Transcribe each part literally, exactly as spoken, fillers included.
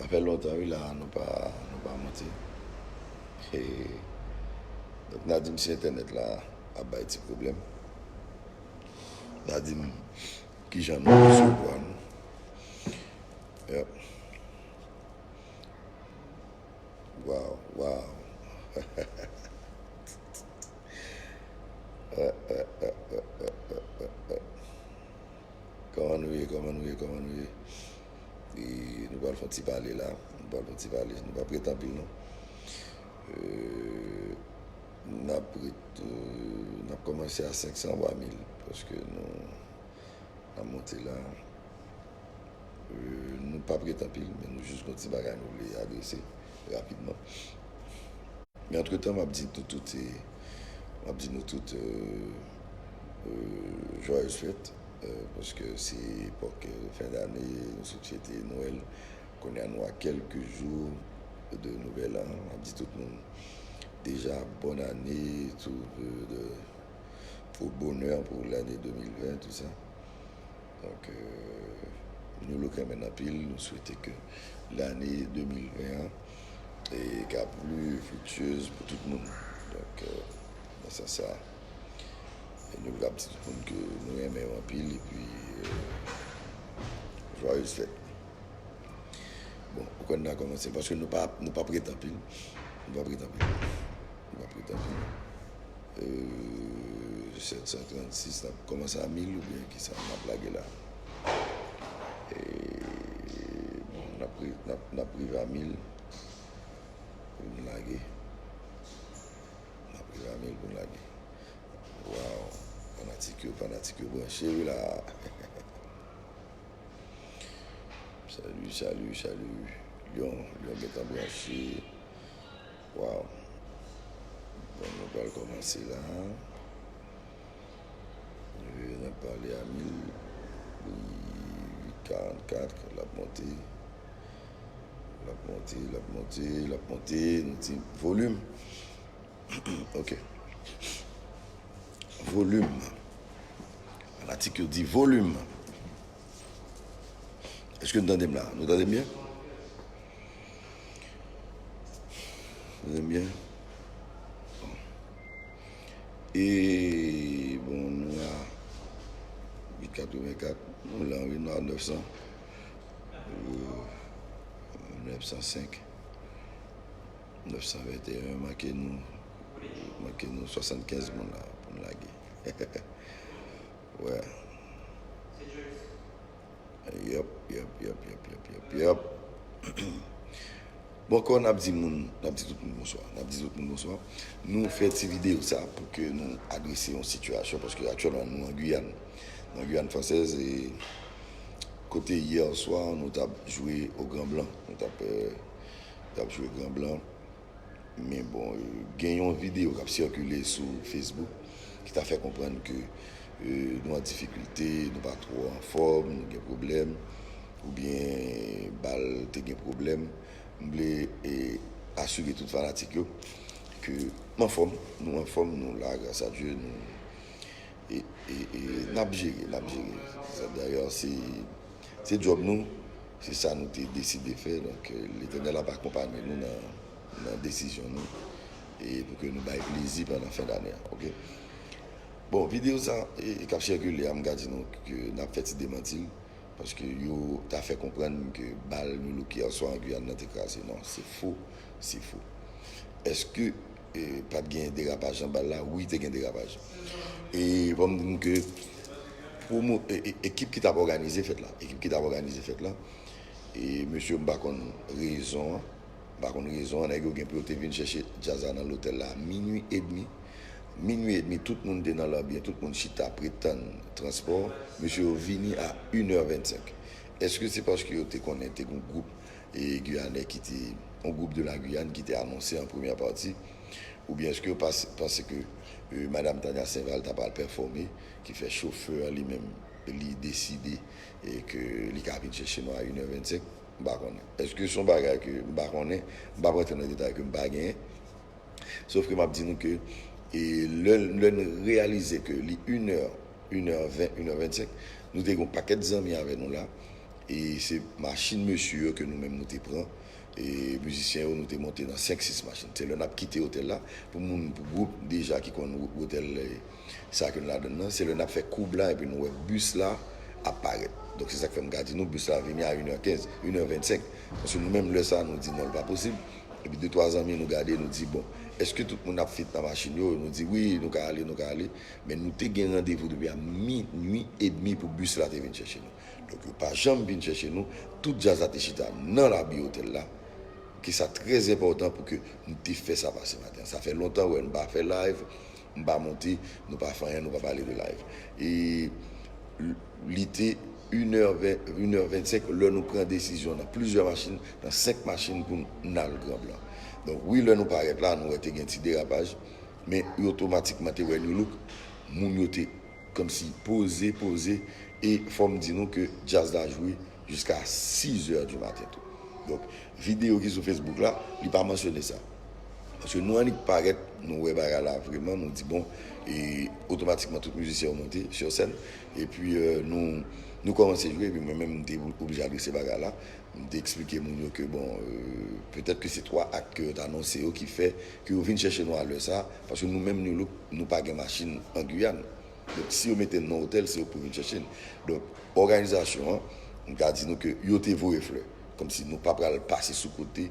Fè lontan wi la nou pa nou pa monte. Donk n a di m si entènèt la ap bay ti pwoblèm. N a di m kijan nou resevwa nou. Yep. Wow, wow. Kòman nou ye, kòman nou ye, kòman nou ye? E nou pral fè yon ti pale la. Nou pral fè yon ti pale. Nou p ap ret anpil non. Euh, n ap ret, euh, n ap kòmanse a senk san vwa mil paske nou n ap monte la. Euh, nou p ap ret anpil, men nou jis gon ti bagay nou vle adrese rapidman. Men antretan, m ap di nou tout, e, m ap di nou tout, euh, euh, joyeuses fêtes, euh, paske se epòk, euh, fen dane, nou sot fete Nwèl. Kounye a nou a kèlke jou de Nouvel An. M ap di tout moun deja bonne année, tout, euh, de, au bonheur pour l'année deux mille vingt, tout ça. Donk, euh, nou look renmen anpil, nou swete ke lane de mil ven an e ka pli friktyez pou tout moun. Donk, euh, nan sans sa, e nou ka di tout moun ke nou renmen yo anpil, epi, euh, joyeuses fêtes. Bon, ou konn n a kòmanse, paske nou pa, nou p ap ret anpil. Nou p ap ret anpil. Nou p ap ret anpil. Euh, sèt san trannsis, n ap kòmanse a mil oubyen kisa n ap lage la? E, bon, n ap ri-, n ap, n ap rive a mil pou n lage. N ap rive a mil pou n lage. Waw, fanatik yo, fanatik yo branche wi la. Salut, salut, salut. Lyon, Lyon gentan branche. Waw. Bon, nou pral kòmanse la. Euh, n ap pale a mil uit karannkat, l ap monte. L ap monte, l ap monte, l ap monte. Nou di volim. Ok. Volim. Fanatik yo di volim. Èske nou tande m la? Nou tande m byen? Tande m byen? Bon. E, bon, nou a uit katrevenkat, nou la, wi, nou a nèf san. Euh, nèf san senk. Nèf san venteyen, manke nou, manke nou swasannkenz moun la pou n lage. Wè. Yep, yep, yep, yep, yep, yep, yep. Bon, ankò, n ap di moun, n ap di tout moun bonswa. N ap di tout moun bonswa. Nou fè ti videyo sa pou ke nou adrese yon sitiyasyon, paske aktyèlman nou an Giyàn. Nou an Giyàn fransèz, e kote yè swa nou t ap jwe o Gran Blan. Nou t ap, euh, t ap jwe Gran Blan. Men bon, euh, gen yon videyo k ap sikile sou Facebook ki ta fè konprann ke, euh, nou an difikilte, nou pa twò anfòm, nou gen pwoblèm, oubyen bal te gen pwoblèm. M vle, e, asire tout fanatik yo ke m anfòm, nou anfòm, nou la, gras a Dye, nou, e, e, e n ap jere, n ap jere. Sa, dayè, se, se djòb nou, se sa nou te deside fè. Donk, euh, Letènèl ap akonpaye nou nan, nan desizyon nou, e pou ke nou bay plezi pandan fen dane a, oke? Bon, videyo sa, e, e k ap sikile a, m ka di nou ke n ap fè ti demanti l, paske yo ta fè konprann ke bal nou louke yè swa an Giyàn nan te kraze. Non, se fo, se fo. Èske, e, pa t gen derapaj nan bal la? Wi, te gen derapaj. E ban m di nou ke pwomo-, e, e, ekip ki t ap òganize fèt la, ekip ki t ap òganize fèt la, e mesye, m pa konn rezon an, m pa konn rezon an, nèg yo gen pou yo te vin chèche djaz la nan lotèl la a minui edmi. Minui edmi, tout moun te nan lanbyen, tout moun chita ap ret tann transpò. Mesye yo vini a inè vennsenk. Èske se paske yo te konnen te gen yon gwoup, e, Giyanè ki te, yon gwoup de la Guyane ki te anonse an premyè pati? Oubyen èske yo pas-, panse ke, e, Madam Tanya Saint-Val ta pral pèfòme, ki fè chofè a li menm, li deside, e, ke li ka vin chèche nou a inè vennsenk? M pa konnen. Èske se yon bagay ke m pa konnen? M p ap rantre nan detay ke m pa genyen. Sof ke m ap di nou ke, e, lè, lè n reyalize ke li inè, inè ven, inè vennsenk, nou te gen yon pakèt zanmi avè nou la, E se machin mesye yo ke nou menm nou te pran. E mizisyen yo, nou te monte nan senk, sis machin. Se lè n ap kite otèl la, pou moun, pou gwoup deja ki konn wo-, otèl, e, sa ke nou ladann nan, se lè n ap fè koub la, epi nou wè bis la ap parèt. Donk, se sa k fè m ka di nou, bis la vini a inè kenz, inè vennsenk. Paske nou menm, lè sa, nou di non, l pa posib. Epi de, twa zanmi, nou gade, nou di, bon, èske tout moun ap fit nan machin yo? Nou di, wi, nou ka ale, nou ka ale. Men nou te gen randevou depi a minui edmi pou bis la te vin chèche nou. Donk, yo pa janm vin chèche nou. Tout djaz la te chita nan labi otèl la. Ke sa trè enpòtan pou ke nou te fè sa pase maten. Sa fè lontan, wè, nou pa fè live, nou pa monte, nou pa fè anyen, nou pa pale de live. E l-, li te inè ven, inè vennsenk, lè nou pran desizyon nan plizyè machin, nan senk machin pou n al Gran Blan. Donk, wi, lè nou parèt la, nou wè te gen ti derapaj, men otomatikman te wè New Look, moun yo te kòmsi poze, poze, e fò m di nou ke djaz la jwe jiska sizè di maten tou. Donk, videyo ki sou Facebook la, li pa mansyone sa. Paske nou annik parèt, nou wè bagay la vrèman, nou di, bon, e otomatikman tout mizisyen yo monte sou sèn, epi, e, nou, nou kòmanse jwe, epi mwen menm, m te oblije adrese bagay la, m te eksplike moun yo ke, bon, e, petèt ke se twa ak ke yo t anonse yo ki fè ke yo vin chèche nou a lè sa, paske nou menm, nou, nou pa gen machin an Giyàn. Donk, si yo mete n nan otèl, se yo k pou vin chèche n. Donk, òganizasyon an, m ka di nou ke yo te voye flè. Kòmsi nou pa pral pase sou kote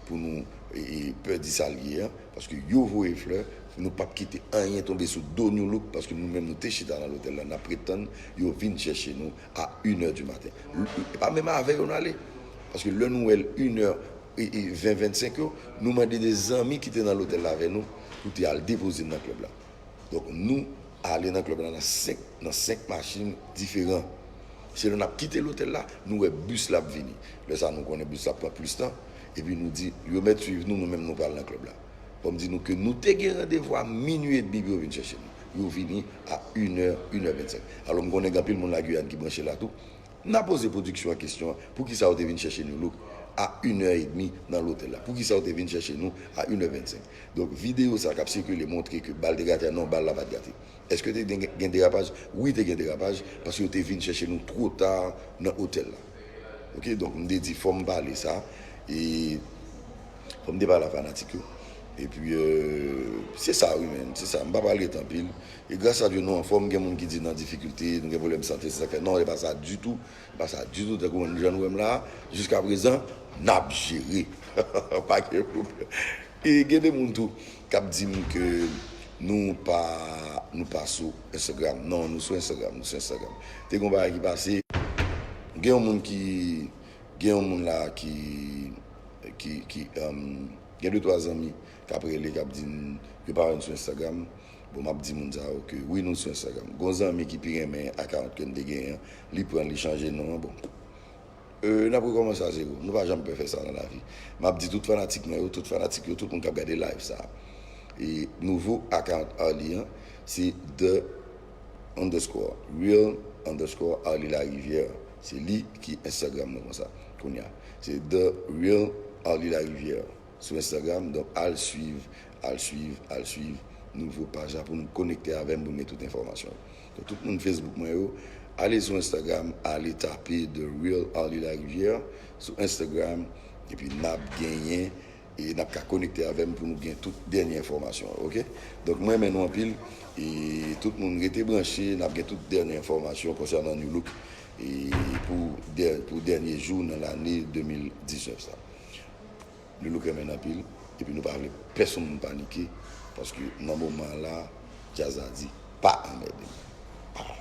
pou nou, e, e, pèdi sa l ye an, paske yo voye flè, nou p ap kite anyen tonbe sou do New Look, paske nou menm nou te chita nan lotèl la, n ap ret tann yo vin chèche nou a inè di maten. L-, e pa menm avè yo n ale, paske lè nou wè l inè e, e, ven, vennsenk yo, nou mande de zanmi ki te nan lotèl la avè nou pou te al depoze n nan klèb la. Donk, nou ale nan klèb la nan senk, nan senk machin diferan. Se lè n ap kite lotèl la, nou wè bis la ap vini. Lè sa, nou konnen bis la ap pran plis tan. Epi nou di, yo mèt swiv nou, nou menm nou pral nan klèb la. Fò m di nou ke nou te gen randevou a minui edmi pou yo vin chèche nou. Yo vini a inè, inè vennsenk. Alò, m konnen gen anpil moun Lagiyàn ki branche la tou. N a poze pwodiksyon an kesyon an, poukisa yo te vin chèche New Look a inè edmi nan lotèl la? Poukisa yo te vin chèche nou a inè vennsenk? Donk, videyo sa k ap sikile montre ke bal te gate a, non, bal la pa t gate. Èske te gen, gen derapaj? Wi, te gen derapaj, paske yo te vin chèche nou twò ta nan otèl la. Oke, donk, m te di, fò m pale sa, e fò m te pale a fanatik yo. Epi, e, se sa, wi, men, se sa. M pa pral rete anpil. E gras a Dye, nou anfòm. Gen moun ki di nan difikilte, nou gen pwoblèm sante, se sa k fè. Non, se pa sa ditou. Se pa sa ditou. Tankou jan nou wè m la, jiska prezan, n ap jere. Pa gen pwoblèm. E gen de moun tou k ap di m ke nou pa, nou pa sou Instagram. Non, nou sou Instagram, nou sou Instagram. Te gen yon bagay ki pase. Gen yon moun ki, gen yon moun la ki, ki, ki, um, gen de twa zanmi k ap rele, k ap di n yo pa wè n sou Instagram. Bon, m ap di moun sa yo ke wi, nou sou Instagram. Gon zanmi ki pi renmen account ke n te genyen an, li pran l, li chanje non an. Bon, e, n ap rekòmanse a zewo. Nou pa janm pè fè sa nan lavi. M ap di tout fanatik mwen yo, tout fanatik yo, tout moun k ap gade live sa. E nouvo account Arly an, se the underscore real underscore Arly Larivière. Se li ki Instagram mwen konsa, kounye a. Se the real Arly Larivière sou Instagram. Donk, al swiv, al swiv, al swiv nouvo paj la pou nou konekte avè m, pou nou gen tout enfòmasyon. Donk, tout moun Facebook mwen yo, ale sou Instagram, ale tape The Real Arly Larivière sou Instagram, epi n ap genyen, e n ap ka konekte avè m pou nou gen tout dènye enfòmasyon, oke? Donk, mwen renmen nou anpil, e tout moun rete branche, n ap gen tout dènye enfòmasyon konsènan New Look, e pou dè-, pou dènye jou nan lane de mil diznèf sa. New Look renmen n anpil, epi nou pa vle pèsonn moun panike, paske nan moman la, djaz la di, pa anmède m. Ah.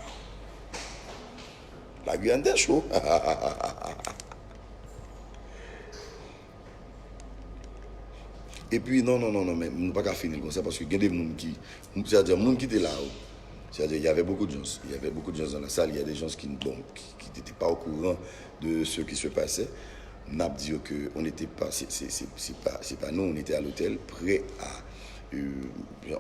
La Guyane des Chauds. Epi, non, non, non, non, men nou pa ka fini l konsa, paske gen de moun ki, sètadi, moun ki te la, wi. C'est-à-dire, il y avait beaucoup de gens. Il y avait beaucoup de gens dans la salle. Il y a des gens qui, bon, qui, qui n'étaient pas au courant de ce qui se passait. N ap di yo ke on n'était pas, c'est, c'est, c'est, c'est pas, c'est pas nous, on était à l'hôtel, prêts à, euh,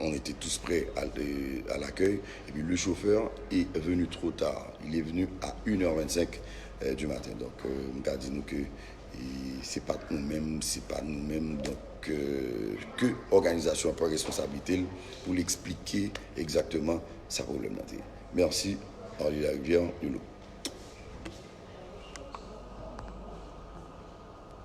on était tous prêts à, euh, à l'accueil. Et puis le chauffeur est venu trop tard. Il est venu à une heure vingt-cinq, euh, du matin. Donk, euh, m ka di nou ke, e se pa t nou menm, se pa nou menm. Donk, euh, ke òganizasyon an pran responsablite l pou l eksplike egzakteman sa pwoblèm nan te ye. Mèsi, Arly Larivière, New Look.